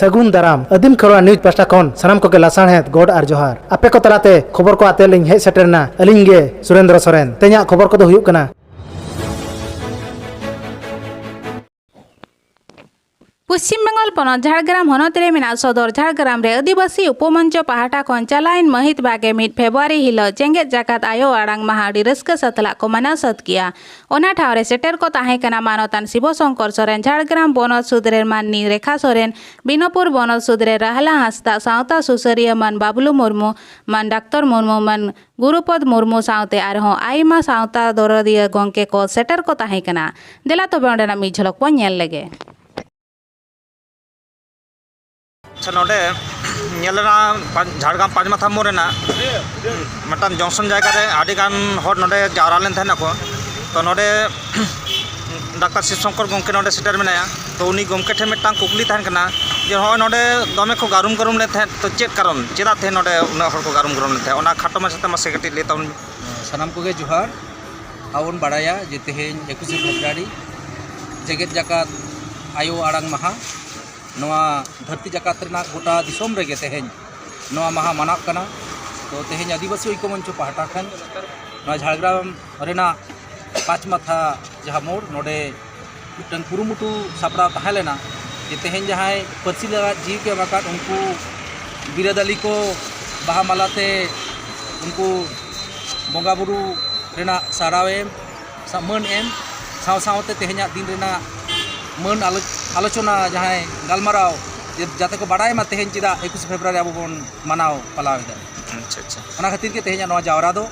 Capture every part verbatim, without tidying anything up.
ᱥᱟᱹᱜᱩᱱ ᱫᱟᱨᱟᱢ᱾ ᱟᱹᱫᱤᱢ ᱠᱷᱮᱨᱣᱟᱲ ᱱᱤᱭᱩᱡᱽ ᱯᱟᱦᱴᱟ ᱠᱷᱚᱱ ᱥᱟᱱᱟᱢ ᱠᱚᱜᱮ ᱞᱟᱥᱟᱲᱦᱮᱫ ᱜᱚᱰ ᱟᱨ ᱡᱚᱦᱟᱨ᱾ ᱟᱯᱮ ᱠᱚ ᱛᱟᱞᱟᱛᱮ ᱠᱷᱚᱵᱚᱨ ᱠᱚ ᱟᱛᱮ ᱞᱤᱧ ᱦᱮᱡ ᱥᱮᱴᱮᱨ ᱮᱱᱟ ᱟᱹᱞᱤᱧ ᱜᱮ ᱥᱩᱨᱮᱱᱫᱨᱚ ᱥᱚᱨᱮᱱ᱾ ᱛᱮᱦᱮᱧᱟᱜ ᱠᱷᱚᱵᱚᱨ ᱠᱚᱫᱚ ᱦᱩᱭᱩᱜ ᱠᱟᱱᱟ᱾ ᱯᱚᱥᱪᱤᱢ ᱵᱟᱝᱜᱟᱞ ᱯᱚᱱᱚᱛ ᱡᱷᱟᱲᱜᱨᱟᱢ ᱦᱚᱱᱚᱛ ᱨᱮ ᱢᱮᱱᱟᱜ ᱥᱚᱫᱚᱨ ᱡᱷᱟᱲᱜᱨᱟᱢ ᱨᱮ ᱟᱹᱫᱤᱵᱟᱹᱥᱤ ᱩᱯᱚᱢᱚᱧᱪᱚ ᱯᱟᱦᱴᱟ ᱠᱷᱚᱱ ᱪᱟᱞᱟᱣᱮᱱ ᱢᱟᱹᱦᱤᱛ ᱵᱟᱜᱮ ᱢᱤᱫ ᱯᱷᱮᱵᱽᱨᱩᱣᱟᱨᱤ ᱦᱤᱞᱚᱜ ᱡᱮᱜᱮᱛ ᱡᱟᱠᱟᱛ ᱟᱭᱳ ᱟᱲᱟᱝ ᱢᱟᱦᱟ ᱟᱹᱰᱤ ᱨᱟᱹᱥᱠᱟᱹ ᱥᱟᱛᱞᱟᱜ ᱠᱚ ᱢᱟᱱᱟᱣ ᱥᱟᱹᱛ ᱠᱮᱜᱼᱟ᱾ ᱚᱱᱟ ᱴᱷᱟᱶ ᱨᱮ ᱥᱮᱴᱮᱨ ᱠᱚ ᱛᱟᱦᱮᱸ ᱠᱟᱱᱟ ᱢᱟᱱᱚᱛᱟᱱ ᱥᱤᱵᱚ ᱥᱚᱝᱠᱚᱨ ᱥᱚᱨᱮᱱ, ᱡᱷᱟᱲᱜᱨᱟᱢ ᱵᱚᱱᱚᱛ ᱥᱩᱫᱽ ᱨᱮᱱ ᱢᱟᱹᱱᱢᱤ ᱨᱮᱠᱷᱟ ᱥᱚᱨᱮᱱ, ᱵᱤᱱᱚᱯᱩᱨ ᱵᱚᱱᱚᱛ ᱥᱩᱫᱽ ᱨᱮ ᱨᱟᱦᱞᱟ ᱦᱟᱸᱥᱫᱟᱜ, ᱥᱟᱶᱛᱟ ᱥᱩᱥᱟᱹᱨᱤᱭᱟᱹ ᱢᱟᱹᱱ ᱵᱟᱵᱞᱩ ᱢᱩᱨᱢᱩ, ᱢᱟᱹᱱ ᱰᱟᱠᱛᱚᱨ ᱢᱩᱨᱢᱩ, ᱢᱟᱹᱱ ᱜᱩᱨᱩᱯᱚᱫ ᱢᱩᱨᱢᱩ ᱥᱟᱶᱛᱮ ᱟᱨᱦᱚᱸ ᱟᱭᱢᱟ ᱥᱟᱶᱛᱟ ᱫᱚᱨᱚᱫᱤᱭᱟᱹ ᱜᱚᱢᱠᱮ ᱠᱚ ᱥᱮᱴᱮᱨ ᱠᱚ ᱛᱟᱦᱮᱸ ᱠᱟᱱᱟ᱾ ᱫᱮᱞᱟ ᱛᱚᱵᱮ ᱚᱸᱰᱮᱱᱟᱜ ᱢᱤᱫ ᱡᱷᱚᱞᱚᱠ ᱵᱚᱱ ᱧᱮᱞ ᱞᱮᱜᱮ᱾ ᱟᱪᱪᱷᱟ, ᱱᱚᱰᱮ ᱧᱮᱞ ᱞᱮᱱᱟ ᱯᱟᱸᱪ-, ᱡᱷᱟᱲᱜᱨᱟᱢ ᱯᱟᱸᱪ ᱢᱟᱛᱷᱟ ᱢᱳᱲ ᱨᱮᱱᱟᱜ ᱢᱤᱫᱴᱟᱝ ᱡᱚᱝᱥᱚᱱ ᱡᱟᱭᱜᱟ ᱨᱮ ᱟᱹᱰᱤ ᱜᱟᱱ ᱦᱚᱲ ᱱᱚᱰᱮ ᱡᱟᱣᱨᱟ ᱞᱮᱱ ᱛᱟᱦᱮᱱᱟᱠᱚ᱾ ᱛᱚ, ᱱᱚᱰᱮ ᱰᱟᱠᱛᱟᱨ ᱥᱤᱵ ᱥᱚᱝᱠᱚᱨ ᱜᱚᱢᱠᱮ ᱱᱚᱰᱮ ᱥᱮᱴᱮᱨ ᱢᱮᱱᱟᱭᱟ᱾ ᱛᱚ, ᱩᱱᱤ ᱜᱚᱢᱠᱮ ᱴᱷᱮᱱ ᱢᱤᱫᱴᱟᱝ ᱠᱩᱠᱞᱤ ᱛᱟᱦᱮᱱ ᱠᱟᱱᱟ ᱡᱮ, ᱱᱚᱜᱼᱚᱭ ᱱᱚᱰᱮ ᱫᱚᱢᱮ ᱠᱚ ᱜᱟᱨᱩᱢ ᱜᱟᱨᱩᱢ ᱞᱮᱱ ᱛᱟᱦᱮᱸᱫ, ᱛᱚ, ᱪᱮᱫ ᱠᱟᱨᱚᱱ, ᱪᱮᱫᱟᱜ ᱛᱮ ᱱᱚᱰᱮ ᱩᱱᱟᱹᱜ ᱦᱚᱲ ᱠᱚ ᱜᱟᱨᱩᱢ ᱜᱟᱨᱩᱢ ᱞᱮᱱ ᱛᱟᱦᱮᱸᱫ, ᱚᱱᱟ ᱠᱷᱟᱴᱚ ᱢᱟᱪᱷᱟᱛᱮ ᱢᱟᱥᱮ ᱠᱟᱹᱴᱤᱡ ᱞᱟᱹᱭ ᱛᱟᱵᱚᱱ ᱢᱮ᱾ ᱥᱟᱱᱟᱢ ᱠᱚᱜᱮ ᱡᱚᱦᱟᱨ᱾ ᱟᱵᱚ ᱵᱚᱱ ᱵᱟᱲᱟᱭᱟ ᱡᱮ ᱛᱮᱦᱮᱧ ᱮᱠᱩᱥᱮ ᱯᱷᱮᱵᱽᱨᱩᱣᱟᱨᱤ ᱡᱮᱜᱮᱛ ᱡᱟᱠᱟᱛ ᱟᱭᱳ ᱟᱲᱟᱝ ᱢᱟᱦᱟ᱾ ᱱᱚᱣᱟ ᱫᱷᱟᱹᱨᱛᱤ ᱡᱟᱠᱟᱛ ᱨᱮᱱᱟᱜ ᱜᱚᱴᱟ ᱫᱤᱥᱚᱢ ᱨᱮᱜᱮ ᱛᱮᱦᱮᱧ ᱱᱚᱣᱟ ᱢᱟᱦᱟ ᱢᱟᱱᱟᱜ ᱠᱟᱱᱟ᱾ ᱛᱚ, ᱛᱮᱦᱮᱧ ᱟᱹᱫᱤᱵᱟᱹᱥᱤ ᱳᱭᱠᱚ ᱢᱚᱧᱪᱚ ᱯᱟᱦᱴᱟ ᱠᱷᱚᱱ ᱱᱚᱣᱟ ᱡᱷᱟᱲᱜᱨᱟᱢ ᱨᱮᱱᱟᱜ ᱯᱟᱸᱪ ᱢᱟᱛᱷᱟ ᱡᱟᱦᱟᱸ ᱢᱳᱲ, ᱱᱚᱰᱮ ᱢᱤᱫᱴᱟᱝ ᱠᱩᱨᱩᱢᱩᱴᱩ ᱥᱟᱯᱲᱟᱣ ᱛᱟᱦᱮᱸ ᱞᱮᱱᱟ ᱡᱮ ᱛᱮᱦᱮᱧ ᱡᱟᱦᱟᱸᱭ ᱯᱟᱹᱨᱥᱤ ᱞᱟᱹᱜᱤᱫ ᱡᱤᱣᱤ ᱠᱚ ᱮᱢ ᱟᱠᱟᱫ ᱩᱱᱠᱩ ᱵᱤᱨᱟᱹᱫᱟᱹᱞᱤ ᱠᱚ ᱵᱟᱦᱟ ᱢᱟᱞᱟ ᱛᱮ ᱩᱱᱠᱩ ᱵᱚᱸᱜᱟ ᱵᱩᱨᱩ ᱨᱮᱱᱟᱜ ᱥᱟᱨᱦᱟᱣ ᱮᱢ, ᱥᱟ-, ᱢᱟᱹᱱ ᱮᱢ, ᱥᱟᱶ ᱥᱟᱶᱛᱮ ᱛᱮᱦᱮᱧᱟᱜ ᱫᱤᱱ ᱨᱮᱱᱟᱜ ᱢᱟᱹᱱ ᱟᱞᱳ-, ᱟᱞᱳᱪᱚᱱᱟ, ᱡᱟᱦᱟᱸᱭ ᱜᱟᱞᱢᱟᱨᱟᱣ, ᱡᱮ, ᱡᱟᱛᱮ ᱠᱚ ᱵᱟᱰᱟᱭ ᱢᱟ ᱛᱮᱦᱮᱧ ᱪᱮᱫᱟᱜ ᱮᱠᱩᱥᱮ ᱯᱷᱮᱵᱽᱨᱩᱣᱟᱨᱤ ᱟᱵᱚ ᱵᱚᱱ ᱢᱟᱱᱟᱣ ᱯᱟᱞᱟᱣ ᱮᱫᱟ᱾ ᱟᱪᱪᱷᱟ, ᱟᱪᱪᱷᱟ᱾ ᱚᱱᱟ ᱠᱷᱟᱹᱛᱤᱨ ᱜᱮ ᱛᱮᱦᱮᱧᱟᱜ ᱱᱚᱣᱟ ᱡᱟᱣᱨᱟ ᱫᱚ᱾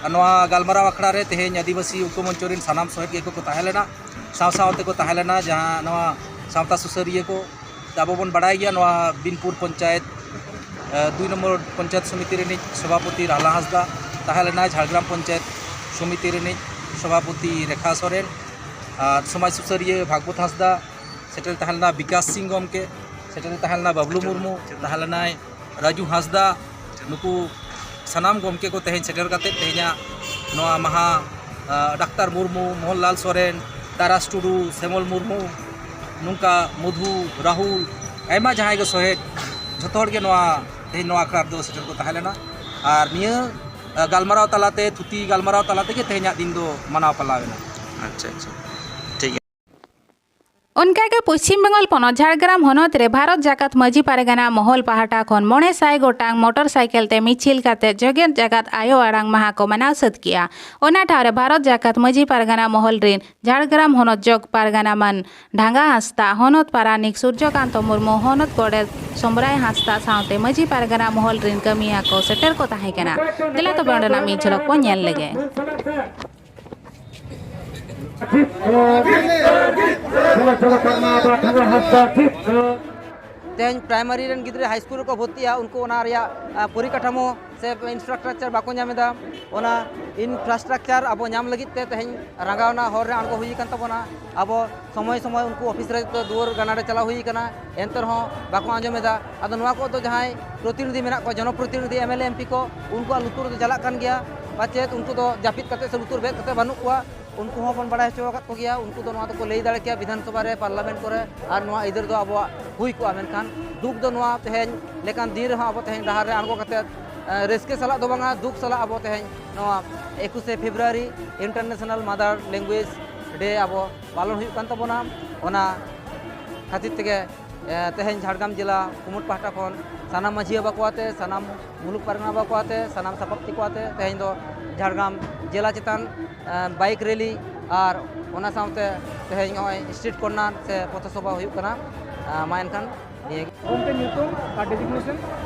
ᱟᱨ ᱱᱚᱣᱟ ᱜᱟᱞᱢᱟᱨᱟᱣ ᱟᱠᱷᱲᱟ ᱨᱮ ᱛᱮᱦᱮᱧ ᱟᱹᱫᱤᱵᱟᱹᱥᱤ ᱩᱯᱚ ᱢᱚᱧᱪᱚ ᱨᱮᱱ ᱥᱟᱱᱟᱢ ᱥᱚᱦᱮᱫ ᱜᱮᱠᱚ ᱠᱚ ᱛᱟᱦᱮᱸ ᱞᱮᱱᱟ, ᱥᱟᱶ ᱥᱟᱶ ᱛᱮᱠᱚ ᱛᱟᱦᱮᱸ ᱞᱮᱱᱟ ᱡᱟᱦᱟᱸ ᱱᱚᱣᱟ ᱥᱟᱶᱛᱟ ᱥᱩᱥᱟᱹᱨᱤᱭᱟᱹ ᱠᱚ᱾ ᱟᱵᱚ ᱵᱚᱱ ᱵᱟᱲᱟᱭ ᱜᱮᱭᱟ ᱱᱚᱣᱟ ᱵᱤᱱᱯᱩᱨ ᱯᱚᱧᱪᱟᱭᱮᱛ, ᱮ, ᱫᱩᱭ ᱱᱚᱢᱵᱚᱨ ᱯᱚᱧᱪᱟᱭᱮᱛ ᱥᱚᱢᱤᱛᱤ ᱨᱤᱱᱤᱡ ᱥᱚᱵᱷᱟᱯᱚᱛᱤ ᱨᱟᱦᱞᱟ ᱦᱟᱸᱥᱫᱟ ᱛᱟᱦᱮᱸ ᱞᱮᱱᱟᱭ, ᱡᱷᱟᱲᱜᱨᱟᱢ ᱯᱚᱧᱪᱟᱭᱮᱛ ᱥᱚᱢᱤᱛᱤ ᱨᱤᱱᱤᱡ ᱥᱚᱵᱷᱟᱯᱚᱛᱤ ᱨᱮᱠᱷᱟ ᱥᱚᱨᱮᱱ, ᱟᱨ ᱥᱚᱢᱟᱡᱽ ᱥᱩᱥᱟᱹᱨᱤᱭᱟᱹ ᱵᱷᱟᱜᱽᱵᱚᱛ ᱦᱟᱸᱥᱫᱟ, ᱥᱮᱴᱮᱨ ᱛᱟᱦᱮᱸ ᱞᱮᱱᱟ ᱵᱤᱠᱟᱥ ᱥᱤᱝ ᱜᱚᱢᱠᱮ, ᱥᱮᱴᱮᱨ ᱛᱟᱦᱮᱸ ᱞᱮᱱᱟ ᱵᱟᱵᱞᱩ ᱢᱩᱨᱢᱩ, ᱛᱟᱦᱮᱸ ᱞᱮᱱᱟᱭ ᱨᱟᱡᱩ ᱦᱟᱸᱥᱫᱟ᱾ ᱱᱩᱠᱩ ᱥᱟᱱᱟᱢ ᱜᱚᱢᱠᱮ ᱠᱚ ᱛᱮᱦᱮᱧ ᱥᱮᱴᱮᱨ ᱠᱟᱛᱮ ᱛᱮᱦᱮᱧᱟᱜ ᱱᱚᱣᱟ ᱢᱟᱦᱟ, ᱟ, ᱰᱟᱠᱛᱟᱨ ᱢᱩᱨᱢᱩ, ᱢᱳᱦᱚᱱᱞᱟᱞ ᱥᱚᱨᱮᱱ, ᱛᱟᱨᱟᱥ ᱴᱩᱰᱩ, ᱥᱮᱢᱚᱞ ᱢᱩᱨᱢᱩ, ᱱᱚᱝᱠᱟ ᱢᱚᱫᱷᱩ, ᱨᱟᱦᱩᱞ, ᱟᱭᱢᱟ ᱡᱟᱦᱟᱸᱭ ᱜᱮ ᱥᱚᱦᱮᱫ, ᱡᱷᱚᱛᱚ ᱦᱚᱲ ᱜᱮ ᱱᱚᱣᱟ ᱛᱮᱦᱮᱧ ᱱᱚᱣᱟ ᱟᱠᱷᱲᱟ ᱨᱮᱫᱚ ᱥᱮᱴᱮᱨ ᱠᱚ ᱛᱟᱦᱮᱸ ᱞᱮᱱᱟ᱾ ᱟᱨ ᱱᱤᱭᱟᱹ ᱟ, ᱜᱟᱞᱢᱟᱨᱟᱣ ᱛᱟᱞᱟᱛᱮ, ᱛᱷᱩᱛᱤ ᱜᱟᱞᱢᱟᱨᱟᱣ ᱛᱟᱞᱟ ᱛᱮᱜᱮ ᱛᱮᱦᱮᱧᱟᱜ ᱫᱤᱱ ᱫᱚ ᱢᱟᱱᱟᱣ ᱯᱟᱞᱟᱣ ᱮᱱᱟ᱾ ᱟᱪᱪᱷᱟ, ᱟᱪᱪᱷᱟ, ᱴᱷᱤᱠ ᱜᱮᱭᱟ᱾ ᱚᱱᱠᱟᱜᱮ ᱯᱚᱪᱷᱤᱢ ᱵᱮᱝᱜᱚᱞ ᱯᱚᱱᱚᱛ ᱡᱷᱟᱲᱜᱨᱟᱢ ᱦᱚᱱᱚᱛ ᱨᱮ ᱵᱷᱟᱨᱚᱛ ᱡᱟᱠᱟᱛ ᱢᱟᱹᱡᱷᱤ ᱯᱟᱨᱜᱟᱱᱟ ᱢᱚᱦᱚᱞ ᱯᱟᱦᱴᱟ ᱠᱷᱚᱱ ᱢᱚᱬᱮ ᱥᱟᱭ ᱜᱚᱴᱟᱝ ᱢᱚᱴᱚᱨ ᱥᱟᱭᱠᱮᱞ ᱛᱮ ᱢᱤᱪᱷᱤᱞ ᱠᱟᱛᱮ ᱡᱮᱜᱮᱛ ᱡᱟᱠᱟᱛ ᱟᱭᱳ ᱟᱲᱟᱝ ᱢᱟᱦᱟ ᱠᱚ ᱢᱟᱱᱟᱣ ᱥᱟᱹᱛ ᱠᱮᱜᱼᱟ᱾ ᱚᱱᱟ ᱴᱷᱟᱶ ᱨᱮ ᱵᱷᱟᱨᱚᱛ ᱡᱟᱠᱟᱛ ᱢᱟᱹᱡᱷᱤ ᱯᱟᱨᱜᱟᱱᱟ ᱢᱚᱦᱚᱞ ᱨᱤᱱ ᱡᱷᱟᱲᱜᱨᱟᱢ ᱦᱚᱱᱚᱛ ᱡᱚᱜᱽ ᱯᱟᱨᱜᱟᱱᱟ ᱢᱟᱱ ᱰᱷᱟᱸᱜᱟ ᱦᱟᱸᱥᱫᱟ, ᱦᱚᱱᱚᱛ ᱯᱟᱨᱟᱱᱤᱠ ᱥᱩᱨᱡᱚᱠᱟᱱᱛᱚ ᱢᱩᱨᱢᱩ, ᱦᱚᱱᱚᱛ ᱜᱚᱰᱮᱛ ᱥᱚᱢᱨᱟᱭ ᱦᱟᱸᱥᱫᱟ ᱥᱟᱶᱛᱮ ᱢᱟᱹᱡᱷᱤ ᱯᱟᱨᱜᱟᱱᱟ ᱢᱚᱦᱚᱞ ᱨᱤᱱ ᱠᱟᱹᱢᱤᱭᱟᱹ ᱠᱚ ᱥᱮᱴᱮᱨ ᱠᱚ ᱛᱟᱦᱮᱸ ᱠᱟᱱᱟ᱾ ᱫᱮᱞᱟ ᱛᱚᱵᱮ ᱚᱸᱰᱮᱱᱟᱜ ᱢᱤᱫ ᱡᱷᱞᱚᱠ ᱵᱚᱱ ᱧᱮᱞ ᱞᱮᱜᱮ᱾ ᱛᱮᱦᱮᱧ ᱯᱨᱟᱭᱢᱟᱨᱤ ᱨᱮᱱ ᱜᱤᱫᱽᱨᱟᱹ ᱦᱟᱭ ᱥᱠᱩᱞ ᱨᱮᱠᱚ ᱵᱷᱚᱨᱛᱤᱜᱼᱟ, ᱩᱱᱠᱩ ᱚᱱᱟ ᱨᱮᱭᱟᱜ, ᱟ, ᱯᱚᱨᱤᱠᱟᱴᱷᱟᱢᱳ ᱥᱮ ᱤᱱᱯᱷᱨᱟᱥᱴᱨᱟᱠᱪᱟᱨ ᱵᱟᱠᱚ ᱧᱟᱢ ᱮᱫᱟ᱾ ᱚᱱᱟ ᱤᱱᱯᱷᱨᱟᱥᱴᱨᱟᱠᱪᱟᱨ ᱟᱵᱚ ᱧᱟᱢ ᱞᱟᱹᱜᱤᱫ ᱛᱮ ᱛᱮᱦᱮᱧ ᱨᱟᱸᱜᱟᱣᱱᱟ ᱦᱚᱨ ᱨᱮ ᱟᱬᱜᱚ ᱦᱩᱭ ᱟᱠᱟᱱ ᱛᱟᱵᱚᱱᱟ᱾ ᱟᱵᱚ ᱥᱚᱢᱚᱭ ᱥᱚᱢᱚᱭ ᱩᱱᱠᱩ ᱚᱯᱷᱤᱥ ᱨᱮ ᱫᱩᱣᱟᱹᱨ ᱜᱟᱱᱟᱰᱮ ᱪᱟᱞᱟᱣ ᱦᱩᱭ ᱟᱠᱟᱱᱟ, ᱮᱱᱛᱮ ᱨᱮᱦᱚᱸ ᱵᱟᱠᱚ ᱟᱸᱡᱚᱢ ᱮᱫᱟ᱾ ᱟᱫᱚ ᱱᱚᱣᱟ ᱠᱚᱫᱚ ᱡᱟᱦᱟᱸᱭ ᱯᱨᱚᱛᱤᱱᱤᱫᱷᱤ ᱢᱮᱱᱟᱜ ᱠᱚᱣᱟ, ᱡᱚᱱᱚᱯᱨᱚᱛᱤᱱᱤᱫᱷᱤ, M L A, M P ᱠᱚ, ᱩᱱᱠᱩᱣᱟᱜ ᱞᱩᱛᱩᱨ ᱫᱚ ᱪᱟᱞᱟᱜ ᱠᱟᱱ ᱜᱮᱭᱟ, ᱯᱟᱪᱮᱫ ᱩᱱᱠᱩ ᱫᱚ ᱡᱟᱹᱯᱤᱫ ᱠᱟᱛᱮ ᱥᱮ ᱞᱩᱛᱩᱨ ᱵᱮᱫ ᱠᱟᱛᱮ ᱵᱟᱹᱱᱩᱜ ᱠᱚᱣᱟ᱾ ᱩᱱᱠᱩ ᱦᱚᱸ ᱵᱚᱱ ᱵᱟᱲᱟᱭ ᱦᱚᱪᱚ ᱟᱠᱟᱫ ᱠᱚᱜᱮᱭᱟ, ᱩᱱᱠᱩ ᱫᱚ ᱱᱚᱣᱟ ᱫᱚᱠᱚ ᱞᱟᱹᱭ ᱫᱟᱲᱮ ᱠᱮᱭᱟ ᱵᱤᱫᱷᱟᱱ ᱥᱚᱵᱷᱟ ᱨᱮ, ᱯᱟᱨᱞᱟᱢᱮᱱᱴ ᱠᱚᱨᱮ, ᱟᱨ ᱱᱚᱣᱟ ᱟᱹᱭᱫᱟᱹᱨ ᱫᱚ ᱟᱵᱚᱣᱟᱜ ᱦᱩᱭ ᱠᱚᱜᱼᱟ᱾ ᱢᱮᱱᱠᱷᱟᱱ ᱫᱩᱠ ᱫᱚ ᱱᱚᱣᱟ ᱛᱮᱦᱮᱧ ᱞᱮᱠᱟᱱ ᱫᱤᱱ ᱨᱮᱦᱚᱸ ᱟᱵᱚ ᱛᱮᱦᱮᱧ ᱰᱟᱦᱟᱨ ᱨᱮ ᱟᱬᱜᱚ ᱠᱟᱛᱮ, ᱮ, ᱨᱟᱹᱥᱠᱟᱹ ᱥᱟᱞᱟᱜ ᱫᱚ ᱵᱟᱝᱟ, ᱫᱩᱠ ᱥᱟᱞᱟᱜ ᱟᱵᱚ ᱛᱮᱦᱮᱧ ᱱᱚᱣᱟ ᱮᱠᱩᱥᱮ February International Mother Language Day ᱟᱵᱚ ᱯᱟᱞᱚᱱ ᱦᱩᱭᱩᱜ ᱠᱟᱱ ᱛᱟᱵᱚᱱᱟ᱾ ᱚᱱᱟ ᱠᱷᱟᱹᱛᱤᱨ ᱛᱮᱜᱮ, ᱮ, ᱛᱮᱦᱮᱧ ᱡᱷᱟᱲᱜᱨᱟᱢ ᱡᱮᱞᱟ ᱠᱩᱢᱩᱴ ᱯᱟᱦᱴᱟ ᱠᱷᱚᱱ ᱥᱟᱱᱟᱢ ᱢᱟᱹᱡᱷᱤ ᱵᱟᱵᱟ ᱠᱚ ᱟᱛᱮ, ᱥᱟᱱᱟᱢ ᱢᱩᱞᱩᱠ ᱯᱟᱨᱜᱟᱱᱟ ᱵᱟᱵᱟ ᱠᱚ ᱟᱛᱮ, ᱥᱟᱱᱟᱢ ᱥᱟᱯᱟᱵ ᱛᱮ ᱠᱚ ᱟᱛᱮ ᱛᱮᱦᱮᱧ ᱫᱚ ᱡᱷᱟᱲᱜᱨᱟᱢ ᱡᱮᱞᱟ ᱪᱮᱛᱟᱱ, ᱮ, ᱵᱟᱭᱤᱠ ᱨᱮᱞᱤ ᱟᱨ ᱚᱱᱟ ᱥᱟᱶᱛᱮ ᱛᱮᱦᱮᱧ ᱱᱚᱜᱼᱚᱭ ᱥᱴᱨᱤᱴ ᱠᱚᱨᱱᱟᱨ ᱥᱮ ᱯᱚᱛᱷᱚ ᱥᱚᱵᱷᱟ ᱦᱩᱭᱩᱜ ᱠᱟᱱᱟ᱾ ᱮ, ᱢᱟ ᱮᱱᱠᱷᱟᱱ ᱱᱤᱭᱟᱹ ᱜᱮ᱾ ᱜᱚᱢᱠᱮ, ᱧᱩᱛᱩᱢ ᱟᱨ ᱰᱮᱡᱤᱜᱱᱮᱥᱚᱱ?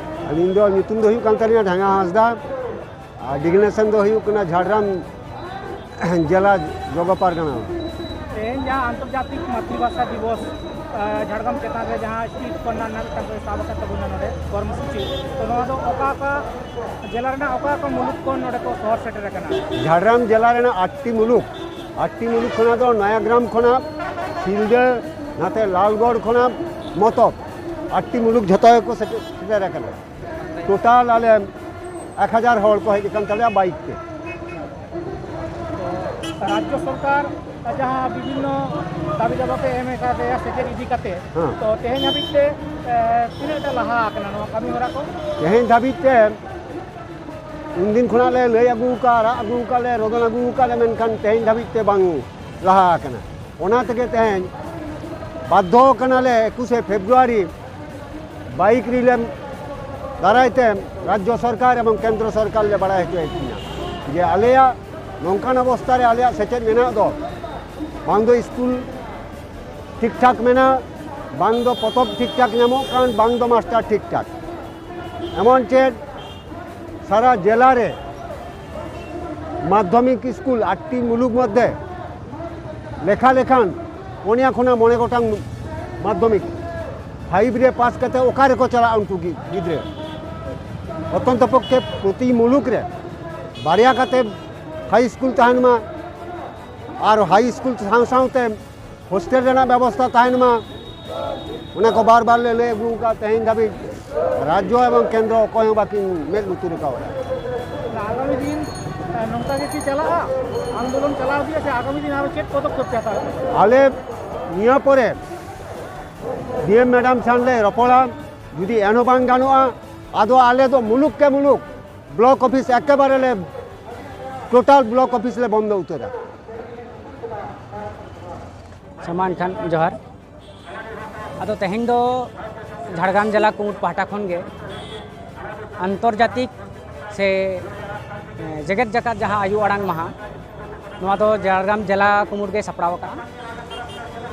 ᱟᱹᱞᱤᱧ ᱫᱚ ᱧᱩᱛᱩᱢ ᱫᱚ ᱦᱩᱭᱩᱜ ᱠᱟᱱ ᱛᱟᱹᱞᱤᱧᱟ ᱰᱷᱟᱸᱜᱟ ᱦᱟᱸᱥᱫᱟ, ᱟᱨ ᱰᱮᱡᱤᱜᱱᱮᱥᱚᱱ ᱫᱚ ᱦᱩᱭᱩᱜ ᱠᱟᱱᱟ ᱡᱷᱟᱲᱜᱨᱟᱢ ᱡᱮᱞᱟ ᱡᱚᱜᱚ ᱯᱟᱨᱜᱟᱱᱟ᱾ ᱛᱮᱦᱮᱧ ᱡᱟᱦᱟᱸ ᱟᱱᱛᱚᱨᱡᱟᱛᱤᱠ ᱢᱟᱛᱨᱤᱵᱷᱟᱥᱟ ᱫᱤᱵᱚᱥ, ᱟ, ᱡᱷᱟᱲᱜᱨᱟᱢ ᱪᱮᱛᱟᱱ ᱨᱮ ᱡᱟᱦᱟᱸ ᱥᱴᱨᱤᱴ ᱠᱚᱨᱱᱟᱨ ᱨᱮᱱᱟᱜ ᱢᱤᱫᱴᱟᱝ ᱠᱚ ᱥᱟᱵ ᱟᱠᱟᱫ ᱛᱟᱵᱚᱱᱟ ᱱᱚᱰᱮ ᱠᱚᱨᱢᱚᱥᱩᱪᱤ, ᱛᱚ ᱱᱚᱣᱟ ᱫᱚ ᱚᱠᱟ ᱚᱠᱟ ᱡᱮᱞᱟ ᱨᱮᱱᱟᱜ ᱚᱠᱟ ᱚᱠᱟ ᱢᱩᱞᱩᱠ ᱠᱷᱚᱱ ᱱᱚᱰᱮ ᱠᱚ ᱥᱚᱦᱚᱨ ᱥᱮᱴᱮᱨ ᱟᱠᱟᱱᱟ? ᱡᱷᱟᱲᱜᱨᱟᱢ ᱡᱮᱞᱟ ᱨᱮᱱᱟᱜ ᱟᱴᱴᱤ ᱢᱩᱞᱩᱠ, ᱟᱴᱴᱤ ᱢᱩᱞᱩᱠ ᱠᱷᱚᱱᱟᱜ ᱫᱚ ᱱᱚᱭᱟᱜᱨᱟᱢ ᱠᱷᱚᱱᱟᱜ, ᱥᱤᱞᱫᱟᱹ, ᱱᱟᱛᱮ ᱞᱟᱞᱜᱚᱲ ᱠᱷᱚᱱᱟᱜ ᱢᱚᱛᱚᱵ, ᱟᱴᱴᱤ ᱢᱩᱞᱩᱠ ᱡᱷᱚᱛᱚ ᱜᱮᱠᱚ ᱥᱮᱴᱮᱨ, ᱥᱮᱴᱮᱨ ᱟᱠᱟᱱᱟ᱾ ᱴᱳᱴᱟᱞ ᱟᱞᱮ ᱮᱠ ᱦᱟᱡᱟᱨ ᱦᱚᱲ ᱠᱚ ᱦᱮᱡ ᱟᱠᱟᱱ ᱛᱟᱞᱮᱭᱟ ᱵᱟᱭᱤᱠ ᱛᱮ᱾ ᱨᱟᱡᱽᱡᱚ ᱥᱚᱨᱠᱟᱨ ᱡᱟᱦᱟᱸ ᱵᱤᱵᱷᱤᱱᱱᱚ ᱫᱟᱹᱵᱤ ᱫᱟᱵᱟ ᱯᱮ ᱮᱢ ᱟᱠᱟᱫᱮᱭᱟ ᱥᱮᱪᱮᱫ ᱤᱫᱤ ᱠᱟᱛᱮ, ᱦᱮᱸ᱾ ᱛᱚ ᱛᱮᱦᱮᱧ ᱦᱟᱹᱵᱤᱡ ᱛᱮ ᱮ, ᱛᱤᱱᱟᱹᱜ ᱴᱟ ᱞᱟᱦᱟ ᱟᱠᱟᱱᱟ ᱱᱚᱣᱟ ᱠᱟᱹᱢᱤ ᱦᱚᱨᱟ ᱠᱚ? ᱛᱮᱦᱮᱧ ᱫᱷᱟᱹᱵᱤᱡ ᱛᱮ ᱩᱱᱫᱤᱱ ᱠᱷᱚᱱᱟᱜ ᱞᱮ ᱞᱟᱹᱭ ᱟᱹᱜᱩ ᱟᱠᱟᱫ, ᱨᱟᱜ ᱟᱹᱜᱩ ᱟᱠᱟᱫ ᱞᱮ, ᱨᱚᱫᱚᱱ ᱟᱹᱜᱩ ᱟᱠᱟᱫ ᱞᱮ, ᱢᱮᱱᱠᱷᱟᱱ ᱛᱮᱦᱮᱧ ᱫᱷᱟᱹᱵᱤᱡ ᱛᱮ ᱵᱟᱝ ᱞᱟᱦᱟ ᱟᱠᱟᱱᱟ᱾ ᱚᱱᱟ ᱛᱮᱜᱮ ᱛᱮᱦᱮᱧ ᱵᱟᱫᱽᱫᱷᱚ ᱠᱟᱱᱟᱞᱮ ᱮᱠᱩᱥᱮ ᱯᱷᱮᱵᱽᱨᱩᱣᱟᱨᱤ ᱵᱟᱭᱤᱠ ᱨᱮᱞᱤ ᱫᱟᱨᱟᱭ ᱛᱮ ᱨᱟᱡᱽᱡᱚ ᱥᱚᱨᱠᱟᱨ ᱮᱵᱚᱝ ᱠᱮᱱᱫᱨᱚ ᱥᱚᱨᱠᱟᱨ ᱞᱮ ᱵᱟᱲᱟᱭ ᱦᱚᱪᱚᱭᱮᱫ ᱠᱤᱱᱟ ᱡᱮ ᱟᱞᱮᱭᱟᱜ ᱱᱚᱝᱠᱟᱱ ᱚᱵᱚᱥᱛᱷᱟ ᱨᱮ ᱟᱞᱮᱭᱟᱜ ᱥᱮᱪᱮᱫ ᱢᱮᱱᱟᱜ ᱫᱚ, ᱵᱟᱝ ᱫᱚ ᱥᱠᱩᱞ ᱴᱷᱤᱠ ᱴᱷᱟᱠ ᱢᱮᱱᱟᱜ, ᱵᱟᱝ ᱫᱚ ᱯᱚᱛᱚᱵ ᱴᱷᱤᱠ ᱴᱷᱟᱠ ᱧᱟᱢᱚᱜ ᱠᱟᱱ, ᱵᱟᱝ ᱫᱚ ᱢᱟᱥᱴᱟᱨ ᱴᱷᱤᱠ ᱴᱷᱟᱠ᱾ ᱮᱢᱚᱱ ᱪᱮᱫ ᱥᱟᱨᱟ ᱡᱮᱞᱟ ᱨᱮ ᱢᱟᱫᱽᱫᱷᱚᱢᱤᱠ ᱥᱠᱩᱞ ᱟᱴᱴᱤ ᱢᱩᱞᱩᱠ ᱢᱚᱫᱽᱫᱷᱮ ᱞᱮᱠᱷᱟ ᱞᱮᱠᱷᱟᱱ ᱯᱩᱱᱭᱟ ᱠᱷᱚᱱᱟᱜ ᱢᱚᱬᱮ ᱜᱚᱴᱟᱝ ᱢᱟᱫᱽᱫᱷᱚᱢᱤᱠ ᱯᱷᱟᱭᱤᱵᱷ ᱨᱮ ᱯᱟᱥ ᱠᱟᱛᱮ ᱚᱠᱟ ᱨᱮᱠᱚ ᱪᱟᱞᱟᱜᱼᱟ ᱩᱱᱠᱩ ᱜᱤ-, ᱜᱤᱫᱽᱨᱟᱹ? ᱚᱛᱚᱱᱛᱚ ᱯᱚᱠᱠᱷᱮ ᱯᱨᱚᱛᱤ ᱢᱩᱞᱩᱠ ᱨᱮ ᱵᱟᱨᱭᱟ ᱠᱟᱛᱮ ᱦᱟᱭ ᱥᱠᱩᱞ ᱛᱟᱦᱮᱱ ᱢᱟ, ᱟᱨ ᱦᱟᱭ ᱥᱠᱩᱞ ᱥᱟᱶ ᱥᱟᱶᱛᱮ ᱦᱳᱥᱴᱮᱞ ᱨᱮᱱᱟᱜ ᱵᱮᱵᱚᱥᱛᱷᱟ ᱛᱟᱦᱮᱱ ᱢᱟ᱾ ᱚᱱᱟ ᱠᱚ ᱵᱟᱨ ᱵᱟᱨ ᱞᱮ ᱞᱟᱹᱭ ᱟᱹᱜᱩ ᱟᱠᱟᱫ, ᱛᱮᱦᱮᱧ ᱫᱷᱟᱹᱵᱤᱡ ᱨᱟᱡᱽᱡᱚ ᱮᱵᱚᱝ ᱠᱮᱱᱫᱨᱚ ᱚᱠᱚᱭ ᱦᱚᱸ ᱵᱟᱹᱠᱤᱱ ᱢᱮᱫ ᱞᱩᱛᱩᱨ ᱠᱟᱣᱫᱟ᱾ ᱟᱜᱟᱢᱤ ᱫᱤᱱ, ᱮ, ᱱᱚᱝᱠᱟ ᱜᱮ ᱠᱤ ᱪᱟᱞᱟᱜᱼᱟ? ᱟᱱᱫᱳᱞᱚᱱ ᱪᱟᱞᱟᱣ ᱤᱫᱤᱜᱼᱟ ᱥᱮ ᱟᱜᱟᱢᱤ ᱫᱤᱱ ᱟᱨᱚ ᱪᱮᱫ ᱯᱚᱫᱚᱠᱷᱮᱯ ᱯᱮ ᱦᱟᱛᱟᱣᱟ? ᱟᱞᱮ ᱱᱤᱭᱟᱹ ᱯᱚᱨᱮ ᱰᱤ ᱮᱢ ᱢᱮᱰᱟᱢ ᱥᱟᱶ ᱞᱮ ᱨᱚᱯᱚᱲᱟ, ᱡᱩᱫᱤ ᱮᱱᱦᱚᱸ ᱵᱟᱝ ᱜᱟᱱᱚᱜᱼᱟ, ᱟᱫᱚ ᱟᱞᱮ ᱫᱚ ᱢᱩᱞᱩᱠ ᱠᱮ ᱢᱩᱞᱩᱠ ᱵᱞᱚᱠ ᱚᱯᱷᱤᱥ ᱮᱠᱮᱵᱟᱨᱮ ᱞᱮ, ᱴᱳᱴᱟᱞ ᱵᱞᱚᱠ ᱚᱯᱷᱤᱥ ᱞᱮ ᱵᱚᱱᱫᱚ ᱩᱛᱟᱹᱨᱟ᱾ ᱥᱟᱢᱟᱱ ᱠᱷᱟᱱ ᱡᱚᱦᱟᱨ᱾ ᱟᱫᱚ ᱛᱮᱦᱮᱧ ᱫᱚ ᱡᱷᱟᱲᱜᱨᱟᱢ ᱡᱮᱞᱟ ᱠᱩᱢᱩᱴ ᱯᱟᱦᱴᱟ ᱠᱷᱚᱱ ᱜᱮ ᱟᱱᱛᱚᱨᱡᱟᱛᱤᱠ ᱥᱮ, ᱮ, ᱡᱮᱜᱮᱛ ᱡᱟᱠᱟᱛ ᱡᱟᱦᱟᱸ ᱟᱭᱳ ᱟᱲᱟᱝ ᱢᱟᱦᱟ, ᱱᱚᱣᱟ ᱫᱚ ᱡᱷᱟᱲᱜᱨᱟᱢ ᱡᱮᱞᱟ ᱠᱩᱢᱩᱴ ᱜᱮ ᱥᱟᱯᱲᱟᱣ ᱟᱠᱟᱫᱼᱟ᱾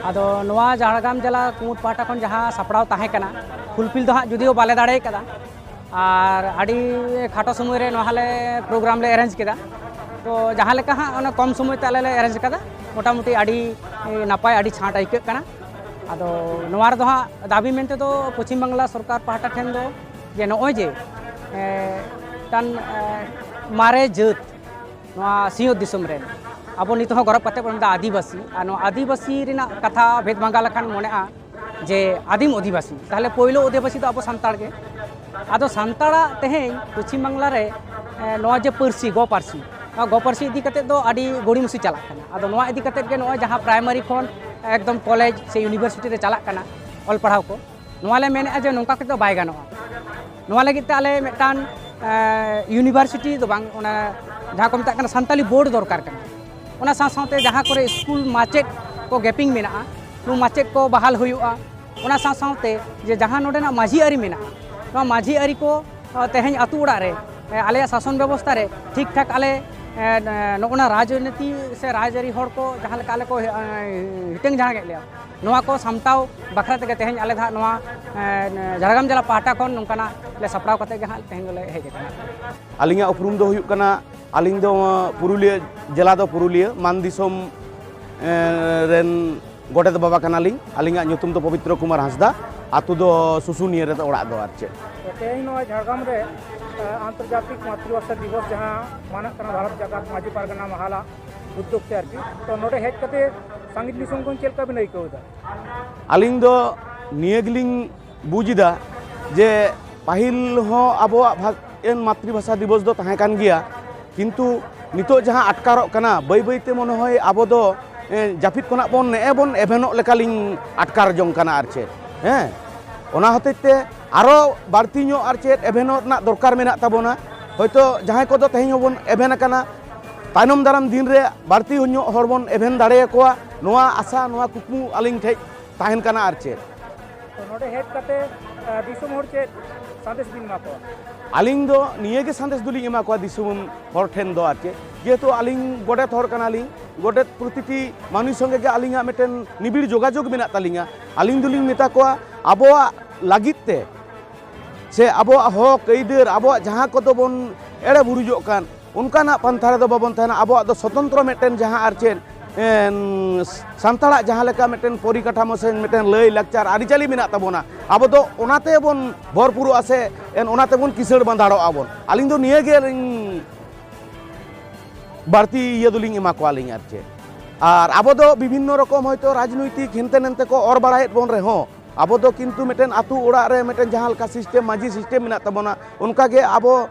ᱟᱫᱚ ᱱᱚᱣᱟ ᱡᱷᱟᱲᱜᱨᱟᱢ ᱡᱮᱞᱟ ᱠᱩᱢᱩᱴ ᱯᱟᱦᱴᱟ ᱠᱷᱚᱱ ᱡᱟᱦᱟᱸ ᱥᱟᱯᱲᱟᱣ ᱛᱟᱦᱮᱸ ᱠᱟᱱᱟ, ᱯᱷᱩᱞᱯᱷᱤᱞ ᱫᱚ ᱦᱟᱸᱜ ᱡᱩᱫᱤᱭᱳ ᱵᱟᱞᱮ ᱫᱟᱲᱮ ᱠᱟᱫᱟ, ᱟᱨ ᱟᱹᱰᱤ ᱠᱷᱟᱴᱚ ᱥᱚᱢᱚᱭ ᱨᱮ ᱱᱚᱣᱟ ᱞᱮ ᱯᱨᱳᱜᱨᱟᱢ ᱞᱮ ᱮᱨᱮᱧᱡᱽ ᱠᱮᱫᱟ᱾ ᱛᱚ ᱡᱟᱦᱟᱸ ᱞᱮᱠᱟ ᱦᱟᱸᱜ ᱚᱱᱟ ᱠᱚᱢ ᱥᱚᱢᱚᱭ ᱛᱮ ᱟᱞᱮ ᱞᱮ ᱮᱨᱮᱧᱡᱽ ᱠᱟᱫᱟ, ᱢᱚᱴᱟᱢᱩᱴᱤ ᱟᱹᱰᱤ ᱱᱟᱯᱟᱭ, ᱟᱹᱰᱤ ᱪᱷᱟᱸᱴ ᱟᱹᱭᱠᱟᱹᱜ ᱠᱟᱱᱟ᱾ ᱟᱫᱚ ᱱᱚᱣᱟ ᱨᱮᱫᱚ ᱦᱟᱸᱜ ᱫᱟᱹᱵᱤ ᱢᱮᱱᱛᱮ ᱫᱚ ᱯᱚᱪᱷᱤᱢ ᱵᱟᱝᱞᱟ ᱥᱚᱨᱠᱟᱨ ᱯᱟᱦᱴᱟ ᱴᱷᱮᱱ ᱫᱚ ᱡᱮ ᱱᱚᱜᱼᱚᱭ ᱡᱮ, ᱮ, ᱢᱤᱫᱴᱟᱝ, ᱮ, ᱢᱟᱨᱮ ᱡᱟᱹᱛ ᱱᱚᱣᱟ ᱥᱤᱧᱚᱛ ᱫᱤᱥᱚᱢ ᱨᱮᱱ ᱟᱵᱚ ᱱᱤᱛᱚᱜ ᱦᱚᱸ ᱜᱚᱨᱚᱵᱽ ᱠᱟᱛᱮ ᱵᱚᱱ ᱢᱮᱱᱫᱟ ᱟᱹᱫᱤᱵᱟᱹᱥᱤ, ᱟᱨ ᱱᱚᱣᱟ ᱟᱹᱫᱤᱵᱟᱹᱥᱤ ᱨᱮᱱᱟᱜ ᱠᱟᱛᱷᱟ ᱵᱷᱮᱫᱽ ᱵᱷᱟᱸᱜᱟ ᱞᱮᱠᱷᱟᱱ ᱢᱚᱱᱮᱜᱼᱟ ᱡᱮ ᱟᱹᱫᱤᱢ ᱚᱫᱷᱤᱵᱟᱹᱥᱤ, ᱛᱟᱦᱞᱮ ᱯᱳᱭᱞᱳ ᱚᱫᱷᱤᱵᱟᱹᱥᱤ ᱫᱚ ᱟᱵᱚ ᱥᱟᱱᱛᱟᱲ ᱜᱮ᱾ ᱟᱫᱚ ᱥᱟᱱᱛᱟᱲᱟᱜ ᱛᱮᱦᱮᱧ ᱯᱚᱪᱷᱤᱢ ᱵᱟᱝᱞᱟ ᱨᱮ, ᱮ, ᱱᱚᱣᱟ ᱡᱮ ᱯᱟᱹᱨᱥᱤ, ᱜᱚ ᱯᱟᱹᱨᱥᱤ, ᱱᱚᱣᱟ ᱜᱚ ᱯᱟᱹᱨᱥᱤ ᱤᱫᱤ ᱠᱟᱛᱮᱫ ᱫᱚ ᱟᱹᱰᱤ ᱜᱚᱲᱤᱢᱚᱥᱤ ᱪᱟᱞᱟᱜ ᱠᱟᱱᱟ᱾ ᱟᱫᱚ ᱱᱚᱣᱟ ᱤᱫᱤ ᱠᱟᱛᱮᱫ ᱜᱮ ᱱᱚᱜᱼᱚᱭ ᱡᱟᱦᱟᱸ ᱯᱨᱟᱭᱢᱟᱨᱤ ᱠᱷᱚᱱ ᱮᱠᱫᱚᱢ ᱠᱚᱞᱮᱡᱽ ᱥᱮ ᱤᱭᱩᱱᱤᱵᱷᱟᱨᱥᱤᱴᱤ ᱨᱮ ᱪᱟᱞᱟᱜ ᱠᱟᱱᱟ ᱚᱞ ᱯᱟᱲᱦᱟᱣ ᱠᱚ, ᱱᱚᱣᱟ ᱞᱮ ᱢᱮᱱᱮᱫᱼᱟ ᱡᱮ ᱱᱚᱝᱠᱟ ᱠᱟᱛᱮᱫ ᱫᱚ ᱵᱟᱭ ᱜᱟᱱᱚᱜᱼᱟ᱾ ᱱᱚᱣᱟ ᱞᱟᱹᱜᱤᱫ ᱛᱮ ᱟᱞᱮ ᱢᱤᱫᱴᱟᱝ ᱤᱭᱩᱱᱤᱵᱷᱟᱨᱥᱤᱴᱤ ᱫᱚ ᱵᱟᱝ, ᱚᱱᱟ ᱡᱟᱦᱟᱸ ᱠᱚ ᱢᱮᱛᱟᱜ ᱠᱟᱱᱟ ᱥᱟᱱᱛᱟᱞᱤ ᱵᱳᱨᱰ ᱫᱚᱨᱠᱟᱨ ᱠᱟᱱᱟ᱾ ᱚᱱᱟ ᱥᱟᱶ ᱥᱟᱶᱛᱮ ᱡᱟᱦᱟᱸ ᱠᱚᱨᱮ ᱥᱠᱩᱞ ᱢᱟᱪᱮᱫ ᱠᱚ ᱜᱮᱯᱤᱝ ᱢᱮᱱᱟᱜᱼᱟ, ᱱᱩᱠᱩ ᱢᱟᱪᱮᱫ ᱠᱚ ᱵᱟᱦᱟᱞ ᱦᱩᱭᱩᱜᱼᱟ᱾ ᱚᱱᱟ ᱥᱟᱶ ᱥᱟᱶᱛᱮ ᱡᱮ ᱡᱟᱦᱟᱸ ᱱᱚᱰᱮᱱᱟᱜ ᱢᱟᱹᱡᱷᱤ ᱟᱹᱨᱤ ᱢᱮᱱᱟᱜᱼᱟ, ᱱᱚᱣᱟ ᱢᱟᱹᱡᱷᱤ ᱟᱹᱨᱤ ᱠᱚ ᱛᱮᱦᱮᱧ ᱟᱹᱛᱩ ᱚᱲᱟᱜ ᱨᱮ ᱟᱞᱮᱭᱟᱜ ᱥᱟᱥᱚᱱ ᱵᱮᱵᱚᱥᱛᱷᱟ ᱨᱮ ᱴᱷᱤᱠ ᱴᱷᱟᱠ ᱟᱞᱮ ᱱᱚᱜᱼᱚ ᱱᱟ ᱨᱟᱡᱽᱱᱤᱛᱤ ᱥᱮ ᱨᱟᱡᱽᱟᱹᱨᱤ ᱦᱚᱲ ᱠᱚ ᱡᱟᱦᱟᱸ ᱞᱮᱠᱟ ᱟᱞᱮ ᱠᱚ ᱦᱤᱴᱟᱹᱝ ᱡᱟᱦᱟᱸ ᱠᱮᱫ ᱞᱮᱭᱟ, ᱱᱚᱣᱟ ᱠᱚ ᱥᱟᱢᱴᱟᱣ ᱵᱟᱠᱷᱨᱟ ᱛᱮᱜᱮ ᱛᱮᱦᱮᱧ ᱟᱞᱮ ᱫᱚ ᱦᱟᱸᱜ ᱱᱚᱣᱟ ᱡᱷᱟᱲᱜᱨᱟᱢ ᱡᱮᱞᱟ ᱯᱟᱦᱴᱟ ᱠᱷᱚᱱ ᱱᱚᱝᱠᱟᱱᱟᱜ ᱞᱮ ᱥᱟᱯᱲᱟᱣ ᱠᱟᱛᱮ ᱜᱮ ᱦᱟᱸᱜ ᱛᱮᱦᱮᱧ ᱫᱚᱞᱮ ᱦᱮᱡ ᱟᱠᱟᱱᱟ᱾ ᱟᱹᱞᱤᱧᱟᱜ ᱩᱯᱨᱩᱢ ᱫᱚ ᱦᱩᱭᱩᱜ ᱠᱟᱱᱟ, ᱟᱹᱞᱤᱧ ᱫᱚ ᱯᱩᱨᱩᱞᱤᱭᱟᱹ ᱡᱮᱞᱟ ᱫᱚ ᱯᱩᱨᱩᱞᱤᱭᱟᱹ ᱢᱟᱱ ᱫᱤᱥᱚᱢ ᱨᱮᱱ ᱜᱚᱰᱮᱛ ᱵᱟᱵᱟ ᱠᱟᱱᱟᱞᱤᱧ᱾ ᱟᱹᱞᱤᱧᱟᱜ ᱧᱩᱛᱩᱢ ᱫᱚ ᱯᱚᱵᱤᱛᱨᱚ ᱠᱩᱢᱟᱨ ᱦᱟᱸᱥᱫᱟ᱾ ᱟᱹᱛᱩ ᱫᱚ ᱥᱩᱥᱩᱱᱤᱭᱟᱹ ᱨᱮ ᱚᱲᱟᱜ ᱫᱚ ᱟᱨ ᱪᱮᱫ᱾ ᱛᱮᱦᱮᱧ ᱱᱚᱣᱟ ᱡᱷᱟᱲᱜᱨᱟᱢ ᱨᱮ ᱟᱱᱛᱚᱨᱡᱟᱛᱤᱠ ᱢᱟᱛᱨᱤᱵᱷᱟᱥᱟ ᱫᱤᱵᱚᱥ ᱡᱟᱦᱟᱸ ᱢᱟᱱᱟᱜ ᱠᱟᱱᱟ ᱵᱷᱟᱨᱚᱛ ᱡᱟᱠᱟᱛ ᱢᱟᱹᱡᱷᱤ ᱯᱟᱨᱜᱟᱱᱟ ᱢᱟᱦᱟᱞᱟ ᱩᱫᱽᱫᱳᱜᱽ ᱛᱮ ᱟᱨᱠᱤ, ᱛᱚ ᱱᱚᱰᱮ ᱦᱮᱡ ᱠᱟᱛᱮ ᱥᱟᱺᱜᱤᱧ ᱫᱤᱥᱚᱢ ᱠᱷᱚᱱ ᱪᱮᱫ ᱞᱮᱠᱟ ᱵᱤᱱ ᱟᱹᱭᱠᱟᱹᱣ ᱮᱫᱟ? ᱟᱹᱞᱤᱧ ᱫᱚ ᱱᱤᱭᱟᱹ ᱜᱮᱞᱤᱧ ᱵᱩᱡᱽ ᱮᱫᱟ ᱡᱮ ᱯᱟᱹᱦᱤᱞ ᱦᱚᱸ ᱟᱵᱚᱣᱟᱜ ᱵᱷᱟ- ᱮᱱ ᱢᱟᱛᱨᱤᱵᱷᱟᱥᱟ ᱫᱤᱵᱚᱥ ᱫᱚ ᱛᱟᱦᱮᱸ ᱠᱟᱱ ᱜᱮᱭᱟ, ᱠᱤᱱᱛᱩ ᱱᱤᱛᱚᱜ ᱡᱟᱦᱟᱸ ᱟᱴᱠᱟᱨᱚᱜ ᱠᱟᱱᱟ, ᱵᱟᱹᱭ ᱵᱟᱹᱭᱛᱮ ᱢᱚᱱᱮ ᱦᱚᱭ ᱟᱵᱚ ᱫᱚ ᱮ, ᱡᱟᱹᱯᱤᱫ ᱠᱷᱚᱱᱟᱜ ᱵᱚᱱ ᱱᱮᱜᱼᱮ ᱵᱚᱱ ᱮᱵᱷᱮᱱᱚᱜ ᱞᱮᱠᱟᱞᱤᱧ ᱟᱴᱠᱟᱨ ᱡᱚᱝ ᱠᱟᱱᱟ ᱟᱨ ᱪᱮᱫ᱾ ᱦᱮᱸ, ᱚᱱᱟ ᱦᱚᱛᱮᱡ ᱛᱮ ᱟᱨᱚ ᱵᱟᱹᱲᱛᱤ ᱧᱚᱜ ᱟᱨ ᱪᱮᱫ ᱮᱵᱷᱮᱱᱚᱜ ᱨᱮᱱᱟᱜ ᱫᱚᱨᱠᱟᱨ ᱢᱮᱱᱟᱜ ᱛᱟᱵᱚᱱᱟ᱾ ᱦᱚᱭᱛᱳ ᱡᱟᱦᱟᱸᱭ ᱠᱚᱫᱚ ᱛᱮᱦᱮᱧ ᱦᱚᱸᱵᱚᱱ ᱮᱵᱷᱮᱱ ᱟᱠᱟᱱᱟ, ᱛᱟᱭᱱᱚᱢ ᱫᱟᱨᱟᱢ ᱫᱤᱱ ᱨᱮ ᱵᱟᱹᱲᱛᱤ ᱧᱚᱜ ᱦᱚᱲ ᱵᱚᱱ ᱮᱵᱷᱮᱱ ᱫᱟᱲᱮᱭᱟᱠᱚᱣᱟ, ᱱᱚᱣᱟ ᱟᱥᱟ, ᱱᱚᱣᱟ ᱠᱩᱠᱢᱩ ᱟᱹᱞᱤᱧ ᱴᱷᱮᱡ ᱛᱟᱦᱮᱱ ᱠᱟᱱᱟ ᱟᱨ ᱪᱮᱫ᱾ ᱛᱚ ᱱᱚᱰᱮ ᱦᱮᱡ ᱠᱟᱛᱮ ᱫᱤᱥᱚᱢ ᱦᱚᱲ ᱪᱮᱫ ᱥᱟᱸᱫᱮᱥ ᱵᱤᱱ ᱮᱢᱟ ᱠᱚᱣᱟ? ᱟᱹᱞᱤᱧ ᱫᱚ ᱱᱤᱭᱟᱹ ᱜᱮ ᱥᱟᱸᱫᱮᱥ ᱫᱚᱞᱤᱧ ᱮᱢᱟ ᱠᱚᱣᱟ ᱫᱤᱥᱚᱢ ᱦᱚᱲ ᱴᱷᱮᱱ ᱫᱚ ᱟᱨ ᱪᱮᱫ, ᱡᱮᱦᱮᱛᱩ ᱟᱹᱞᱤᱧ ᱜᱚᱰᱮᱛ ᱦᱚᱲ ᱠᱟᱱᱟᱞᱤᱧ, ᱜᱚᱰᱮᱛ ᱯᱨᱚᱛᱤᱴᱤ ᱢᱟᱹᱱᱢᱤ ᱥᱚᱸᱜᱮ ᱜᱮ ᱟᱹᱞᱤᱧᱟᱜ ᱢᱤᱫᱴᱮᱱ ᱱᱤᱵᱤᱲ ᱡᱳᱜᱟᱡᱳᱜᱽ ᱢᱮᱱᱟᱜ ᱛᱟᱹᱞᱤᱧᱟ᱾ ᱟᱹᱞᱤᱧ ᱫᱚᱞᱤᱧ ᱢᱮᱛᱟ ᱠᱚᱣᱟ, ᱟᱵᱚᱣᱟᱜ ᱞᱟᱹᱜᱤᱫ ᱛᱮ ᱥᱮ ᱟᱵᱚᱣᱟᱜ ᱦᱚᱠ ᱟᱹᱭᱫᱟᱹᱨ, ᱟᱵᱚᱣᱟᱜ ᱡᱟᱦᱟᱸ ᱠᱚᱫᱚ ᱵᱚᱱ ᱮᱲᱮ ᱵᱩᱨᱩᱡᱚᱜ ᱠᱟᱱ, ᱚᱱᱠᱟᱱᱟᱜ ᱯᱟᱱᱛᱷᱟ ᱨᱮᱫᱚ ᱵᱟᱵᱚᱱ ᱛᱟᱦᱮᱱᱟ᱾ ᱟᱵᱚᱣᱟᱜ ᱫᱚ ᱥᱚᱛᱚᱱᱛᱨᱚ ᱢᱤᱫᱴᱮᱱ ᱡᱟᱦᱟᱸ ᱟᱨ ᱪᱮᱫ ᱥᱟᱱᱛᱟᱲᱟᱜ ᱡᱟᱦᱟᱸ ᱞᱮᱠᱟ ᱢᱤᱫᱴᱮᱱ ᱯᱚᱨᱤᱠᱟᱴᱷᱟᱢᱳ ᱥᱮ ᱢᱤᱫᱴᱮᱱ ᱞᱟᱹᱭ ᱞᱟᱠᱪᱟᱨ ᱟᱹᱨᱤᱪᱟᱹᱞᱤ ᱢᱮᱱᱟᱜ ᱛᱟᱵᱚᱱᱟ, ᱟᱵᱚ ᱫᱚ ᱚᱱᱟ ᱛᱮᱵᱚᱱ ᱵᱷᱚᱨᱯᱩᱨᱚᱜᱼᱟ ᱥᱮ ᱚᱱᱟ ᱛᱮᱵᱚᱱ ᱠᱤᱥᱟᱹᱬ ᱵᱟᱸᱫᱷᱟᱲᱚᱜᱼᱟ ᱵᱚᱱ᱾ ᱟᱹᱞᱤᱧ ᱫᱚ ᱱᱤᱭᱟᱹ ᱜᱮ ᱞᱤᱧ ᱵᱟᱹᱲᱛᱤ ᱤᱭᱟᱹ ᱫᱚᱞᱤᱧ ᱮᱢᱟ ᱠᱚᱣᱟᱞᱤᱧ ᱟᱨ ᱪᱮᱫ᱾ ᱟᱨ ᱟᱵᱚ ᱫᱚ ᱵᱤᱵᱷᱤᱱᱱᱚ ᱨᱚᱠᱚᱢ ᱦᱚᱭᱛᱳ ᱨᱟᱡᱽᱱᱳᱭᱛᱤᱠ ᱦᱮᱱᱛᱮ ᱱᱮᱱᱛᱮ ᱠᱚ ᱚᱨ ᱵᱟᱲᱟᱭᱮᱫ ᱵᱚᱱ ᱨᱮᱦᱚᱸ, ᱟᱵᱚ ᱫᱚ ᱠᱤᱱᱛᱩ ᱢᱤᱫᱴᱮᱱ ᱟᱹᱛᱩ ᱚᱲᱟᱜ ᱨᱮ ᱢᱤᱫᱴᱮᱱ ᱡᱟᱦᱟᱸ ᱞᱮᱠᱟ ᱥᱤᱥᱴᱮᱢ, ᱢᱟᱹᱡᱷᱤ ᱥᱤᱥᱴᱮᱢ ᱢᱮᱱᱟᱜ ᱛᱟᱵᱚᱱᱟ, ᱚᱱᱠᱟᱜᱮ ᱟᱵᱚ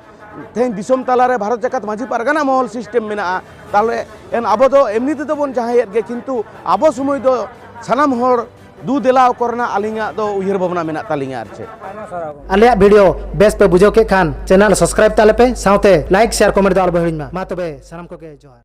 ᱛᱮᱦᱮᱧ ᱫᱤᱥᱚᱢ ᱛᱟᱞᱟᱨᱮ ᱵᱷᱟᱨᱚᱛ ᱡᱟᱠᱟᱛ ᱢᱟᱹᱡᱷᱤ ᱯᱟᱨᱜᱟᱱᱟ ᱢᱚᱦᱚᱞ ᱥᱤᱥᱴᱮᱢ ᱢᱮᱱᱟᱜᱼᱟ, ᱛᱟᱦᱚᱞᱮ ᱮᱱ ᱟᱵᱚ ᱫᱚ ᱮᱢᱱᱤ ᱛᱮᱫᱚ ᱵᱚᱱ ᱡᱟᱦᱟᱸᱭᱮᱫ ᱜᱮ, ᱠᱤᱱᱛᱩ ᱟᱵᱚ ᱥᱚᱢᱚᱭ ᱫᱚ ᱥᱟᱱᱟᱢ ᱦᱚᱲ ᱫᱩ ᱫᱮᱞᱟ ᱠᱚ ᱨᱮᱱᱟᱜ ᱟᱹᱞᱤᱧᱟᱜ ᱫᱚ ᱩᱭᱦᱟᱹᱨ ᱵᱷᱟᱵᱽᱱᱟ ᱢᱮᱱᱟᱜ ᱛᱟᱹᱞᱤᱧᱟ ᱟᱨ ᱪᱮᱫ᱾ ᱟᱞᱮᱭᱟᱜ ᱵᱷᱤᱰᱤᱭᱳ ᱵᱮᱥ ᱯᱮ ᱵᱩᱡᱷᱟᱹᱣ ᱠᱮᱫ ᱠᱷᱟᱱ ᱪᱮᱱᱮᱞ ᱥᱟᱵᱥᱠᱨᱟᱭᱤᱵ ᱛᱟᱞᱮ ᱯᱮ, ᱥᱟᱶᱛᱮ ᱞᱟᱭᱤᱠ ᱥᱮᱭᱟᱨ ᱠᱚᱢᱮᱱᱴ ᱫᱚ ᱟᱞᱚ ᱯᱮ ᱦᱤᱲᱤᱧ ᱢᱟ᱾ ᱢᱟ ᱛᱚᱵᱮ ᱥᱟᱱᱟᱢ ᱠᱚᱜᱮ ᱡᱚᱦᱟᱨ᱾